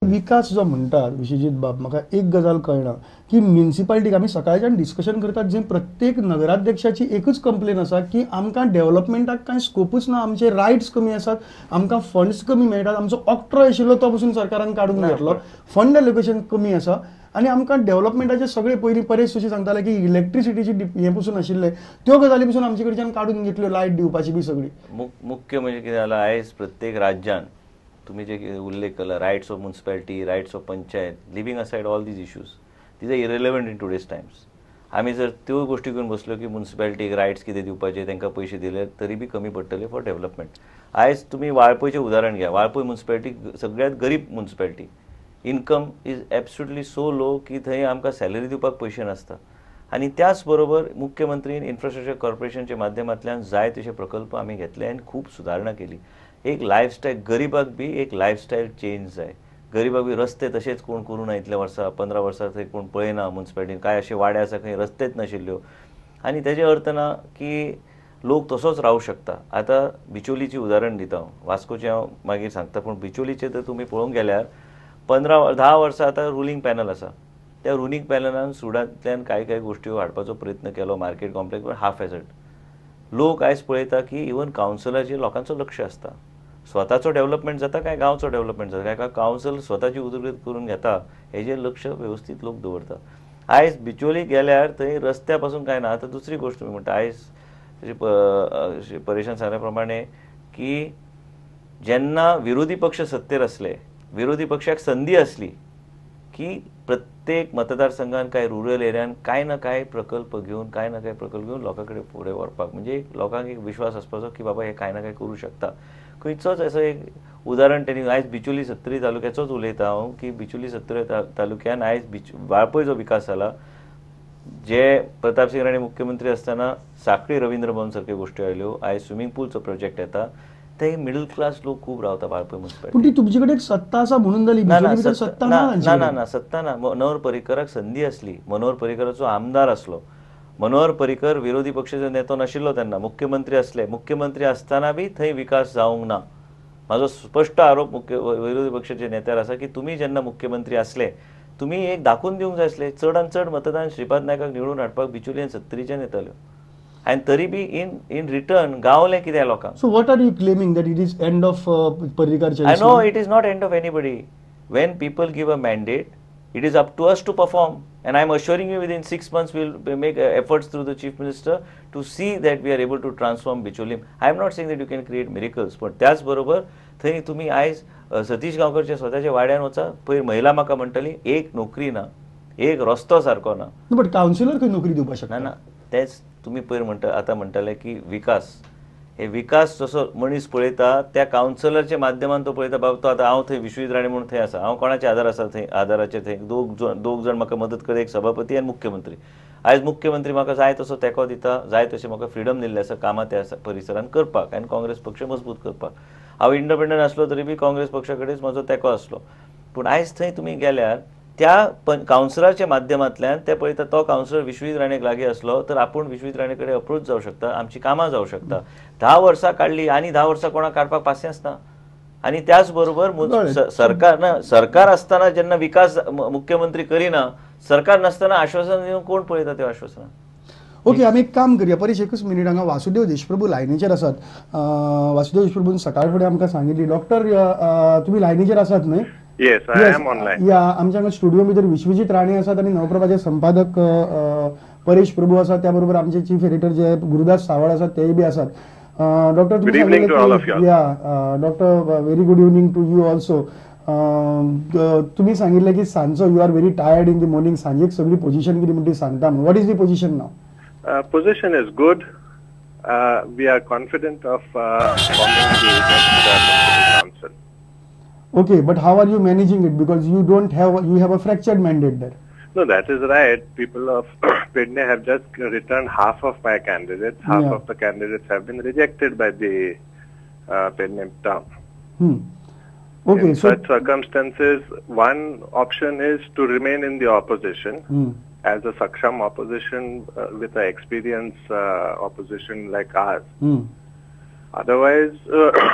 विकास जो म्हणटात विश्वजीत बाब, म्हाका एक गजाल कळना की म्युनिसिपालिटीक आमी सकाळच्यान डिस्कशन करतात जे प्रत्येक नगराध्यक्षाची एकूच कंप्लेन आसा की आमकां डेव्हलपमेंटाक कांय स्कोपूच ना, आमचे रायट्स कमी आसात, आमकां फंड्स कमी मेळटात, आमचो ऑक्ट्रॉय आशिल्लो तो पसून सरकारान काडून घेतलो, फंड एलोकेशन कमी आसा आनी आमकां डेव्हलपमेंटाचे सगळे पयलीं परेश सुशी सांगताले की इलेक्ट्रिसिटीची हें पसून आशिल्ले त्यो गजाली पसून आमचे कडच्यान काडून घेतल्यो, लायट दिवपाची बी सगळी. मुख्य म्हणजे कितें जालां, आयज प्रत्येक राज्यान तुम्ही जे उल्लेख केला rights of municipality, rights of panchayat, living aside all these issues, these are irrelevant in today's times. आमी जर त्यो गोष्टी घेवन बसलो की म्युनिसिपालिटीक रायट्स कितें दिवपाचे, तांकां पयशे दिले तरी बी कमी पडटले फॉर डेव्हलपमेंट. आयज तुमी वाळपयचें उदाहरण घ्या, वाळपय म्युनिसिपालिटी सगळ्यांत गरीब municipality, income is absolutely so low की थंय आमकां सॅलरी दिवपाक पयशे नासता. आनी त्याच बरोबर मुख्यमंत्रीन इन्फ्रास्ट्रक्चर कॉर्पोरेशनच्या माध्यमांतल्यान जाय तशे प्रकल्प आमी घेतले आनी खूब सुदारणा केली. एक लायफस्टायल गरिबाक बी एक लायफस्टायल चेंज जाय, गरिबाक बी रस्ते तशेंच कोण करूं ना, इतल्या वर्सां 15 वर्सां थंय कोण पळयना म्युनिसिपालिटीन, कांय अशे वाडे आसा खंय रस्तेच नाशिल्ल्यो. आनी तेजें अर्थ ना की लोक तसोच रावूं शकता. आतां बिचोलीचें उदाहरण दिता हांव, वास्कोचें हांव मागीर सांगता, पूण बिचोलीचें जर तुमी पळोवंक गेल्यार 15-10 वर्सां आतां रुलींग पॅनल आसा, त्या रुलींग पॅनलान सुडांतल्यान कांय कांय गोश्टी हाडपाचो प्रयत्न केलो, मार्केट कॉम्प्लेक्स पण हाफ एजट. लोक आयज पळयता की इवन कावन्सिलाचेर लोकांचो लक्ष आसता, स्वताचो डेव्हलपमेंट जाता काय गांवचो डेव्हलपमेंट जाता, काय कावन्सिल स्वताची उदरगत करून घेता हेजेर लक्ष वेवस्थीत लोक दवरता. आयज बिचोली गेल्यार थंय रस्त्या पासून कांय ना. आतां दुसरी गोश्ट तुमी म्हणटा, आयज परेशान सांगल्या प्रमाणे की जेन्ना विरोधी पक्ष सत्तेर आसले, विरोधी पक्षाक संदी आसली की प्रत्येक मतदारसंघान काय रुरल एरियान कांय ना कांय प्रकल्प घेवन, कांय ना कांय प्रकल्प घेवन लोकां कडेन फुडें व्हरपाक, म्हणजे लोकांक एक विश्वास आसपाचो की बाबा हे कांय ना कांय करूं शकता. खंयचोच असो एक उदाहरण तेणी आयज बिचोली सत्तरी तालुक्याचोच उलयता हांव की बिचोली सत्तरी तालुक्यान आयज वाळपय जो विकास जाला, जे प्रतापसिंग राणे मुख्यमंत्री आसतना साखळी रवींद्र भवन सारक्यो गोश्टी आयल्यो, आयज स्विमींग पूलचो प्रोजेक्ट येता, ते मिडल क्लास लोक खूब रावता वाळपय म्युनिसिपालिटी. पण तुमचे कडेन सत्ता आसा म्हणून जाली, सत्ता ना, ना ना सत्ता ना. मनोहर पर्रीकराक संदी आसली, मनोहर पर्रीकराचो आमदार आसलो, मनोहर पर्रीकर विरोधी पक्षाचो नेतो नाशिल्लो तेन्ना, मुख्यमंत्री आसले, मुख्यमंत्री आसतना बी थंय विकास जावंक ना. म्हाजो स्पश्ट आरोप मुख्य विरोधी पक्षाच्या नेत्यार आसा की तुमी जेन्ना मुख्यमंत्री आसले तुमी एक दाखोवन दिवंक जाय आसले, चडान चड मतदान श्रीपाद नायकाक निवडून हाडपाक बिचोली आनी सत्तरीच्यान येताल्यो, आनी तरी बी इन रिटर्न गावलें कितें लोकांक. So what are you claiming that it is end of Parrikar? I know it is not end of anybody. When people give a mandate, it is up to us to perform, and I am assuring you within 6 months we will make efforts through the Chief Minister to see that we are able to transform Bicholim. I am not saying that you can create miracles, but त्याच बरोबर थंय तुम्ही आयज सतीश गांवकरच्या स्वताच्या वाड्यान वचा, पयर महिला म्हाका म्हणटली एक नोकरी ना, एक रस्तो सारको ना. बट कावन्सिलर खंय नोकरी दिवपाक शकता ना. तेच तुम्ही पयर म्हणटा, आतां म्हणटाले की विकास, हे विकास जसो मनीस पळयता त्या कावन्सिलरच्या माध्यमान तो पळयता, बाबा तो आतां हांव थंय विश्वजीत राणे म्हणून थंय आसा, हांव कोणाचे आदार आसा थंय, आदाराचेर थंय दोग जाण म्हाका मदत करता, एक सभापती आनी मुख्यमंत्री. आयज मुख्यमंत्री म्हाका जाय तसो तेंको दिता, जाय तशें म्हाका फ्रिडम दिल्लें आसा कामां त्या परिसरान करपाक आनी काँग्रेस पक्ष मजबूत करपाक. हांव इंडिपेंडंट आसलो तरी बी काँग्रेस पक्षा कडेन म्हजो तेंको आसलो, पूण आयज थंय तुमी गेल्यार त्या कावन्सिलराच्या माध्यमांतल्यान ते पळयता तो कावन्सिलर विश्वजीत राणेक लागीं आसलो तर आपूण विश्वजीत राणे कडेन अप्रोच जावं शकता, आमची कामां जावं शकता. 10 वर्सां काडली आनी 10 वर्सां कोणाक काडपाक पासियेंस ना. आनी त्याच बरोबर सरकार ना, सरकार आसतना जेन्ना विकास मुख्यमंत्री करिना, सरकार नासतना आश्वासन दिवन कोण पळयता त्यो आश्वासनां. ओके, आमी एक काम करया, परेश एकूच मिनीट, हांगा वासुदेव देशप्रभू लायनीचेर आसात. वासुदेव देशप्रभून सकाळ फुडें आमकां सांगिल्ली, डॉक्टर तुमी लायनीचेर आसात न्हय? Yes, I am online. या आमच्या हांगा स्टुडिओ भितर विश्वजीत राणे आसात आनी नवप्रभाचे संपादक परेश प्रभू आसात, त्या बरोबर आमचे चीफ एडिटर जे गुरुदास सावळ आसात तेय बी आसात. Doctor, good evening to all of you. Yeah doctor, very good evening to you also. तुम्ही सांगितलं की सांजचो you are very tired in the morning, सांजेक सगळी पोझिशन कितें म्हणटी सांगता. What is the position now? Position is good. We are confident of forming the next council. Okay, but how are you managing it? Because you don't have, you have a fractured mandate there. No, that is right. People of Pedne have just returned half of my candidates. Half of the candidates have been rejected by the Pedne town. Okay, in so such circumstances, one option is to remain in the opposition as a Saksham opposition with an experienced opposition like ours. Otherwise,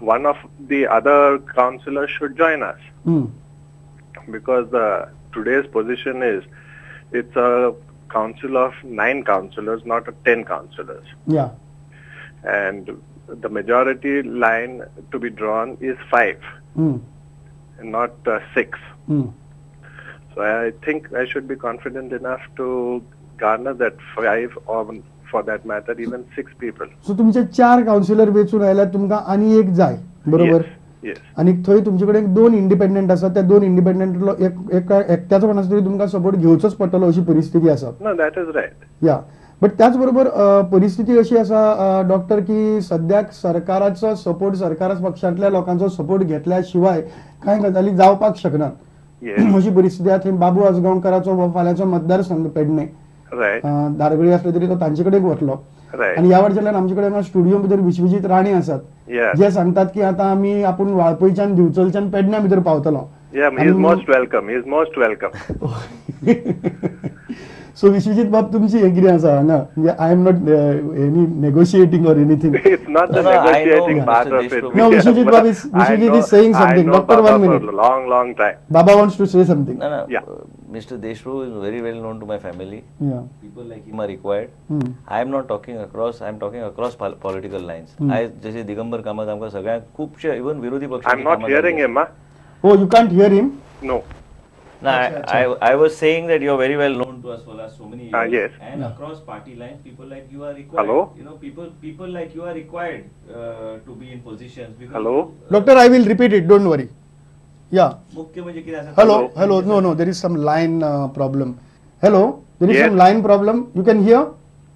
one of the other councillors should join us. Because the today's position is it's a council of 9 councillors, not 10 councillors. Yeah. And the majority line to be drawn is 5, and not 6. So I think I should be confident enough to garner that 5 or, for that matter, even 6 people. So तुमचे 4 counsellor वेचून आयल्यार तुमकां आनी एक जाय, बरोबर? Yes. आनी थंय तुमचे कडेन 2 इंडिपेंडंट आसा, त्या 2 इंडिपेंडंटलो एकट्याचो कोणाचो तरी तुमकां सपोर्ट घेवचोच पडटलो अशी परिस्थिती आसा. No, that is right. Yeah, but त्याच बरोबर परिस्थिती अशी आसा डॉक्टर की सद्याक सरकाराचो सपोर्ट, सरकार पक्षांतल्या लोकांचो सपोर्ट घेतल्या शिवाय कांय गजाली जावपाक शकनात अशी परिस्थिती आसा. थंय बाबू आजगांवकाराचो हो फाल्यांचो मतदारसंघ पेडणे, धारगळी असले तरी तो तांचे कडेन वतलो. आनी ह्या वटच्यान आमचे कडेन स्टुडियो भितर विश्वजीत राणे आसात जे सांगतात की आतां आमी आपूण वाळपयच्यान दिवचलच्यान पेडण्या भितर पावतलो. He is most welcome. He is most welcome. So Vishwajit बाब, तुमची हें कितें आसा हांगा, म्हणजे I am not any negotiating or anything. It's not the negotiating part of it. No, Vishwajit Bab is, Vishwajit is saying something. Doctor, 1 minute. Long, long time. Baba wants to say something. No, no. Yeah. Mr. Deshpande is very well known to my family. Yeah. People like him are required. I am not talking across, I am talking across political lines. I, जसे दिगंबर कामत आमकां सगळ्यांक खुबशे even विरोधी पक्ष. I am not hearing him. Oh, you can't hear him? No. No, I was saying that you are very well known to us for last so many years. Yes. And across party lines, people like you are required. Hello? You know, people like you are required to be in positions. Because, hello? Doctor, I will repeat it. Don't worry. Yeah. Hello? Hello. No, no. There is some line problem. Hello? There is some line problem. You can hear?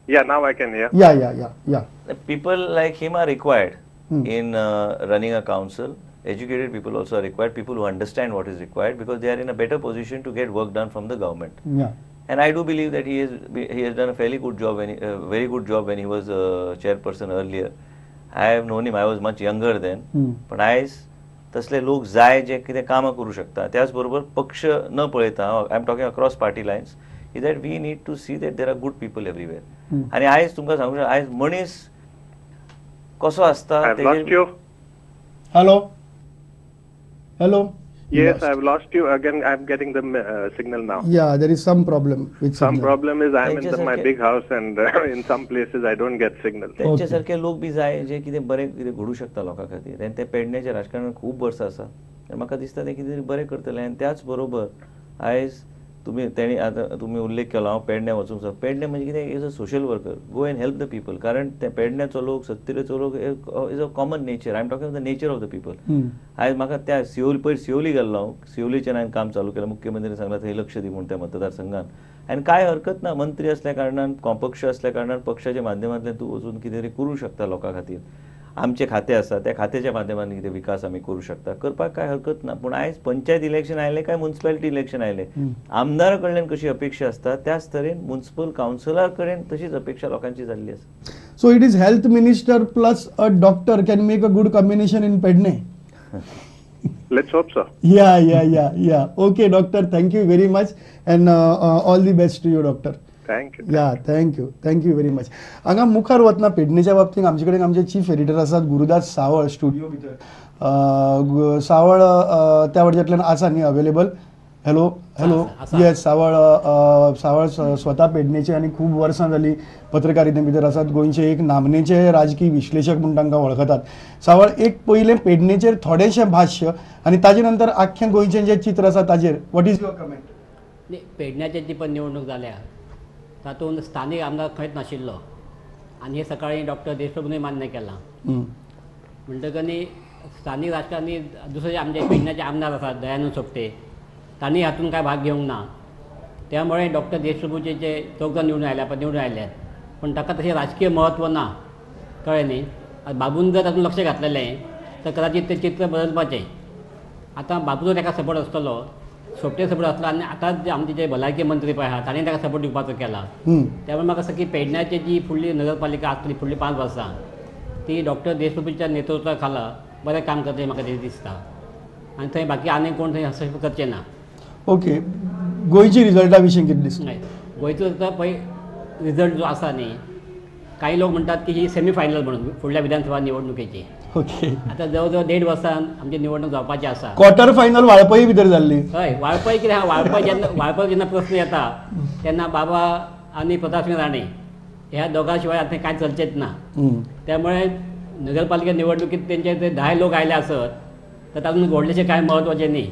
Yeah, now I can hear. Yeah. People like him are required in running a council. Educated people also are required, people who understand what is required, because they are in a better position to get work done from the government. Yeah. And I do believe that he has done a fairly good job, when he, very good job when he was a chairperson earlier. I have known him, I was much younger then. पण आयज तसले लोक जाय जे कितें कामां करूं शकता. त्याच बरोबर पक्ष न पळयता, I am talking across party lines, is that we need to see that there are good people everywhere. आनी आयज तुमकां सांगूं शकता, आयज मनीस कसो आसता. Hello. Hello. Yes, I've lost you again. I'm getting the signal now. Yeah, there is some problem with some signal. Problem is I'm in my big house and in some places I don't get signal. त्यांच्या सारखे लोक बी जाय जे कितें बरें कितें घडूं शकता लोकां खातीर. आनी ते पेडण्याचें राजकारण खूब वर्सां आसा आनी म्हाका दिसता ते कितें तरी बरें करतले. आनी त्याच बरोबर आयज तुमी तेणी आतां तुमी उल्लेख केलो, हांव पेडण्यां वचूंक सोदता. पेडणें म्हणजे कितें, is a social worker, go and help the people. कारण ते पेडण्याचो लोक, सत्तरीचो लोक is a common nature. I am talking of the nature of the people. आयज म्हाका त्या सियोली, पयर सियोली गेल्लो हांव, सियोलीच्यान हांवें काम चालू केलें. मुख्यमंत्र्यान सांगलां थंय लक्ष दी म्हूण त्या मतदारसंघान. आनी कांय हरकत ना, मंत्री असल्या कारणान, पक्ष असल्या कारणान पक्षाच्या माध्यमांतल्यान तूं वचून कितें तरी करूं शकता लोकां खातीर. आमचें खातें आसा, त्या खात्याच्या माध्यमांत कितें विकास आमी करूं शकता, करपाक कांय हरकत ना. पूण आयज पंचायत इलेक्शन आयलें काय म्युनिसिपालिटी इलेक्शन आयलें, आमदारा कडल्यान कशी अपेक्षा आसता त्याच तरेन म्युनिसिपल कावन्सिलरा कडेन तशीच अपेक्षा लोकांची जाल्ली आसा. So it is health minister plus a doctor can make a good combination in Pedne. Let's hope so. Yeah. Okay, doctor, thank you very much and all the best to you, doctor. Thank you. Yeah, thank you. Thank you very much. हांगा मुखार वतना पेडणेच्या बाबतींत आमचे कडेन आमचे chief editor आसात गुरुदास सावळ studio भितर. सावळ त्या वटेंतल्यान आसा न्ही अवेलेबल? हॅलो हॅलो, येस. सावळ सावळ स्वता पेडणेचे आनी खूब वर्सां जाली पत्रकारिते भितर आसात. गोंयचे एक नामनेचे राजकीय विश्लेशक म्हूण तांकां वळखतात. सावळ, एक पयलें पेडणेचेर थोडेशें भाश्य आनी ताजे नंतर आख्खें गोंयचें जें चित्र आसा ताजेर what is your comment? पेडण्याची जी पण निवडणूक जाल्या तातूंत स्थानीक आमदार खंयच नाशिल्लो आनी हे सकाळी डॉक्टर देशप्रभूनय मान्य केलां. म्हणटकच न्ही स्थानीक राजकारणी दुसरे आमचे पेडण्याचे आमदार आसात दयानंद सोपटे, तांणी हातूंत कांय भाग घेवंक ना. त्यामुळे डॉक्टर देशप्रभूचे जे चौग जाण निवडून आयल्या पळय, निवडून आयल्यात, पूण ताका तशें राजकीय म्हत्व ना, कळ्ळें न्ही. बाबून जर तातूंत लक्ष घातलेलें तर कदाचीत तें चित्र बदलपाचें. आतां बाबूचो ताका सपोर्ट आसतलो, सोपटे सपोर्ट आसलो आनी आतां जे आमचे जे भलायकी मंत्री पळय आहा ताणें ताका सपोर्ट दिवपाचो केला. त्यामुळे म्हाका दिसता की पेडण्याची जी फुडली नगरपालिका आसतली फुडली 5 वर्सां ती डॉक्टर देशप्रभूच्या नेतृत्वा खाला बरें काम करतलें म्हाका तशें दिसता आनी थंय बाकी आनीक कोण थंय हस्तक्षेप करचे ना. ओके, गोंयची रिजल्टा विशीं कितें दिसता? गोंयचो आतां पळय रिजल्ट जो आसा न्ही, कांय लोक म्हणटात की ही सेमी फायनल म्हणून फुडल्या विधानसभा निवडणुकेची. ओके, आतां जवळ जवळ 1.5 वर्सान आमची निवडणूक जावपाची आसा. क्वॉर्टर फायनल वाळपई भितर जाल्ली. हय, वाळपय कितें आहा, वाळपय जेन्ना वाळपय जेन्ना प्रस्न येता तेन्ना बाबा आनी प्रतापसिंह राणे ह्या दोगां शिवाय आतां कांय चलचेंच ना. त्यामुळे नगरपालिका निवडणुकीत तेंचे ते 10 लोक आयले आसत तर तातूंत व्हडलेशें कांय म्हत्वाचें न्ही.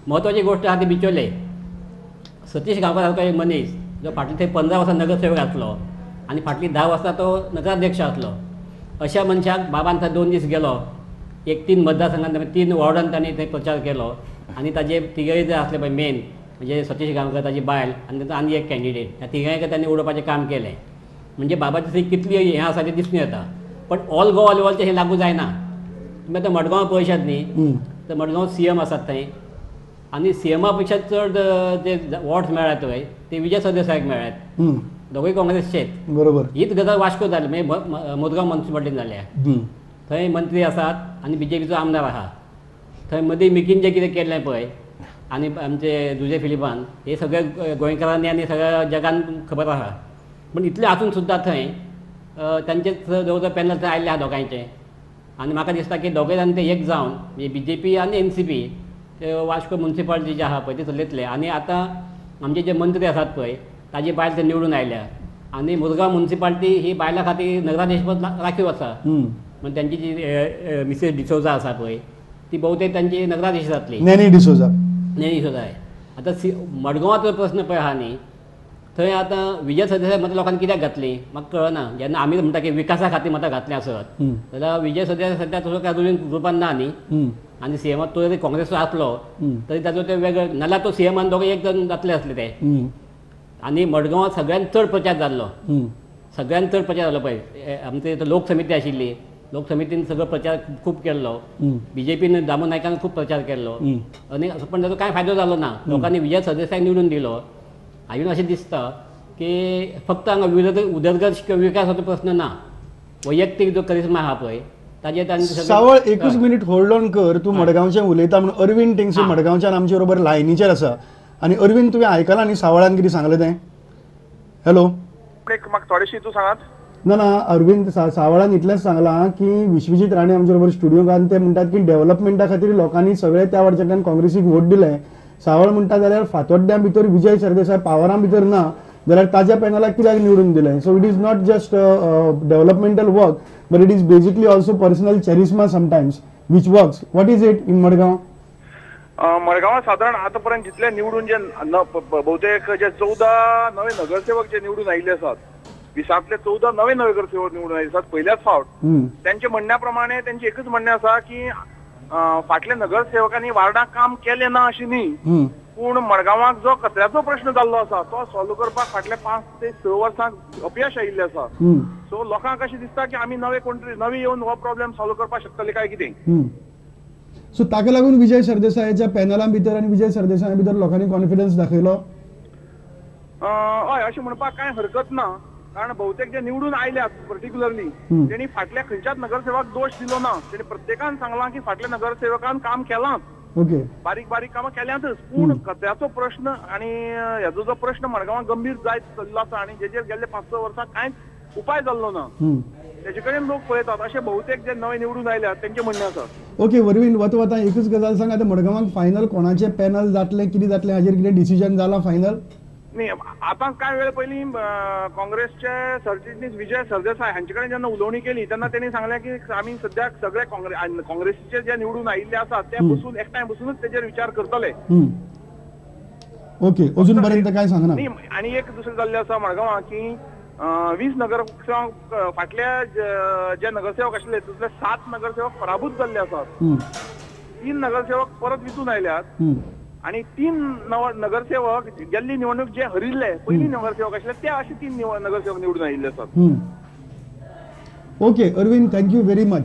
म्हत्वाची गोश्ट आहा ती बिचोले सतीश गांवकार सारको एक मनीस जो फाटले थंय 15 वर्सां नगरसेवक आसलो आनी फाटलीं 10 वर्सां तो नगराध्यक्ष आसलो, अशा मनशाक बाबान थंय 2 दीस गेलो, एक 3 मतदारसंघात 3 वॉर्डान तांणी थंय प्रचार केलो आनी ताजे तिगय जे आसले पळय मेन म्हणजे सतीश गांवकर, ताजी बायल आनी तांचो आनी एक कॅन्डिडेट, ह्या तिगांयक तांणी उडोवपाचें काम केलें. म्हणजे बाबाची थंय कितली हें आसा तें दिसून येता. पण ऑल गोवा लेवलचें हें लागू जायना. तुमी आतां मडगांव पळयशात न्ही तर मडगांव CM आसात थंय आनी CMA पेक्षा चड जे वॉर्ड्स मेळ्ळ्यात थंय ते विजय सरदेसायाक मेळ्ळ्यात, दोगूय काँग्रेसचेच. बरोबर. हीच गजाल वास्को जाली, म्हणजे मुरगांव म्युनिसिपालिटीन जाल्या. थंय मंत्री आसात आनी BJPचो आमदार आहा. थंय मदीं मिकीन जें कितें केल्लें पळय आनी आमचे जुजे फिलिपान, हे सगळे गोंयकारांनी आनी सगळ्या जगान खबर आहा. पूण इतलें आसून सुद्दां थंय तांचेच जवळ जवळ पॅनल थंय आयिल्लें आहा दोगांयचें. आनी म्हाका दिसता की दोगूय जाण ते एक जावन म्हणजे BJP आनी NCP ते वास्को म्युनिसिपालिटी जे आहा पळय ते चलयतले. आनी आतां आमचे जे मंत्री आसात पळय ताजी बायल थंय निवडून आयल्या आनी मुरगांव म्युनिसिपालिटी ही बायलां खातीर नगराध्यक्षपद राखीव आसा. म्हणजे तांची जी मिसेस डिसोजा आसा पळय ती बहुतेक तांची नगराध्यक्ष जातली, नॅनी डिसोजा. नॅनी डिसोजा. आतां मडगांवाचो प्रस्न पळय आहा न्ही, थंय आतां विजय सरदेसाय मतां लोकांनी कित्याक घातली म्हाका कळना. जेन्ना आमी म्हणटा की विकासा खातीर मतां घातलीं आसत जाल्यार विजय सरदेसाय सद्या तसो काय रुलींग ग्रुपान ना न्ही, आनी CM तो जरी काँग्रेसचो आसलो तरी ताचो ते वेगळे नाल्यार तो CM आनी दोगे एक जावन जातले आसले ते. आनी मडगांवांत सगळ्यांत चड प्रचार जाल्लो, सगळ्यांत चड प्रचार जालो पळय. आमचे लोक समिती आशिल्ली, लोक समितीन सगळो प्रचार खूब केल्लो, BJPन दामू नायकान खूब प्रचार केल्लो आनी पण ताचो कांय फायदो जालो ना. लोकांनी विजय सरदेसाय निवडून दिलो. हाजून अशें दिसता की फक्त हांगा उदरगत विकासाचो प्रस्न ना, वैयक्तीक जो करिश्मा आहा पळय ताजेर तांणी. सावळ एकूच मिनीट होल्ड ऑन कर, तूं मडगांवच्यान उलयता म्हणून अरविंद टेंगसे मडगांवच्यान आमचे बरोबर लायनीचेर आसा. आनी अरविंद, तुवें आयकलां न्ही सावळान कितें सांगलें तें? हॅलो, म्हाका थोडेशें तूं सांगात. ना ना, अरविंद सावळान इतलेंच सांगलां की विश्वजीत राणे आमचे बरोबर स्टुडियोक ते म्हणटात की डेव्हलपमेंटा खातीर लोकांनी सगळे त्या वाटेच्यान काँग्रेसीक वोट दिले. सावळ म्हणटा जाल्यार फातोड्ड्यां भितर विजय सरदेसाय पावरां भितर ना जाल्यार ताज्या पॅनलाक कित्याक निवडून दिलें? So it is not just developmental work but it is basically also personal charisma sometimes which works. What is it in Madgaon? मडगांवां सादारण आतां पर्यंत जितले निवडून जे बहुतेक जे 14 नवे नगरसेवक जे निवडून आयिल्ले आसात, 20 14 नवे नगरसेवक निवडून आयिल्ले आसात पयल्याच फावट, तेंचे म्हणण्या प्रमाणे तेंचे एकच म्हणणें आसा की फाटल्या नगरसेवकांनी वार्डाक काम केलें ना अशें न्ही, पूण मडगांवाक जो कचऱ्याचो प्रश्न जाल्लो आसा तो सॉल्व करपाक फाटल्या 5 ते 6 वर्सांक अपयश आयिल्लें आसा. सो लोकांक अशें दिसता की आमी नवे कोण तरी नवे येवन हो प्रॉब्लेम सॉल्व करपाक शकतले काय कितें. सो ताका लागून विजय सरदेसायाच्या पॅनला भितर आनी विजय सरदेसाया भितर लोकांनी कॉन्फिडन्स दाखयलो. हय, अशें म्हणपाक कांय हरकत ना, कारण बहुतेक जे निवडून आयल्यात पर्टिक्युलरली तेणी फाटल्या खंयच्याच नगरसेवक दोश दिलो ना. तेणी प्रत्येकान सांगलां की फाटल्या नगरसेवकान काम केलांच, बारीक बारीक कामां केल्यांतच, पूण कचऱ्याचो प्रश्न आनी हेजो जो प्रश्न मडगांवां गंभीर जायत चल्लो आसा आनी जेचेर गेल्ले 5-6 वर्सां कांयच उपाय जाल्लो ना, तेजे कडेन लोक पळयतात. अशे बहुतेक जे नवे निवडून आयल्यात तेंचें म्हणणें आसा. ओके अरविंद, वता वता एकूच गजाल सांग, आतां मडगांवांक फायनल कोणाचें पॅनल जातलें, कितें जातलें हाजेर कितें डिसिजन जालां फायनल? न्ही, आतां कांय वेळ पयलीं काँग्रेसचे सरचिटणीस विजय सरदेसाय हांचे कडेन जेन्ना उलोवणी केली तेन्ना तेणी सांगलें की आमी सद्याक सगळे काँग्रेसीचे जे निवडून आयिल्ले आसात ते बसून एकठांय बसूनच तेजेर विचार करतले. ओके, अजून पर्यंत काय सांगना. न्ही, आनी एक दुसरें जाल्लें आसा मडगांवां की 20 नगरसेवक फाटल्या जे नगरसेवक आशिल्ले तितले 7 नगरसेवक पराभूत जाल्ले आसात, 3 नगरसेवक परत वेंचून आयल्यात आनी 3 नगरसेवक गेल्ली निवडणूक जे हरिल्ले पयली नगरसेवक आशिल्ले ते अशे 3 नगरसेवक निवडून आयिल्ले आसात. Okay Arvind, thank you very much.